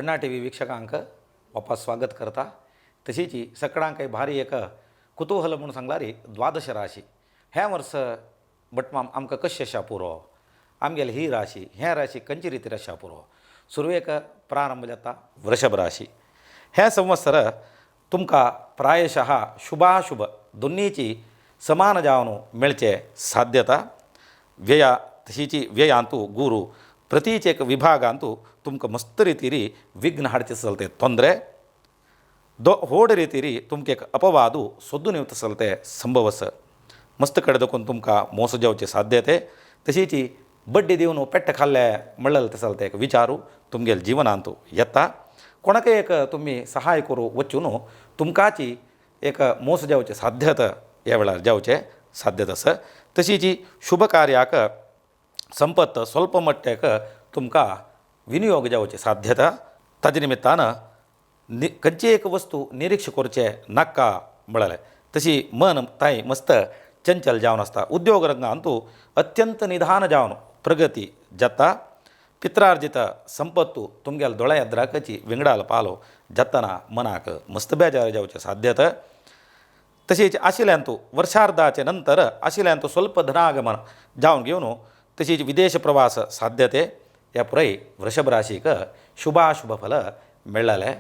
अण्णा TV वीक्षकांक वापस स्वागत करता. तशीच सगळ्यांक भारी एक कुतूहल म्हूण सांगलारी द्वादश राशी ह्या वर्स भटमाम आमकां कशें आशा पुरो, आमगेली ही राशी ह्या राशी खंयचे रितीर आशा पुरो. सुरवेक प्रारंभ जाता वृषभ राशी. हें संवत्सर तुमकां प्रायशः शुभाशुभ दोन्नीची समान जावन मेळचे साध्यता. व्यया तशीच व्ययांतु गुरू प्रतीच एक विभागांतु तुमकां मस्त रितीरी विघ्न हाडचे चलते ತೊಂದರೆ दो होड रितीरी तुमकां एक अपवादू सोदून येवता चलते संभव आसा. मस्त कडेन देखून तुमकां मोस जावचे साध्यते. तशीच बड्डी दिवन पेट्ट खाल्ले म्हणलें चलता एक विचारू तुमगेले जिवनांतु येता. कोणाकय एक तुमी सहाय करूं वचून तुमकांची एक मोस जावचे साध्यता ह्या वेळार जावचे साध्यता आसा. तशीच शुभ कार्याक संपत्त स्वल्प मट्ट्याक तुमकां विनियोग जावचे साध्यता. ताजे निमित्तान खंयची एक वस्तू निरीक्ष करचें नाका म्हळ्यार तशी मन तांय मस्त चंचल जावन आसता. उद्योग रंगांतू अत्यंत निधान जावन प्रगती जाता. पित्रार्जित संपत्तू तुमगेले दोळ्या द्राकाची विंगडाल पालो जातना मनाक मस्त बेजार जावचे साध्यता. तशीच आशिल्ल्यान वर्षार्धाचे नंतर आशिल्ल्यान स्वल्प धनागमन जावन घेवन तशीच विदेश प्रवास साध्यते. ह्या पुराय वृषभ राशीक शुभाशुभ फल मेळ्ळें.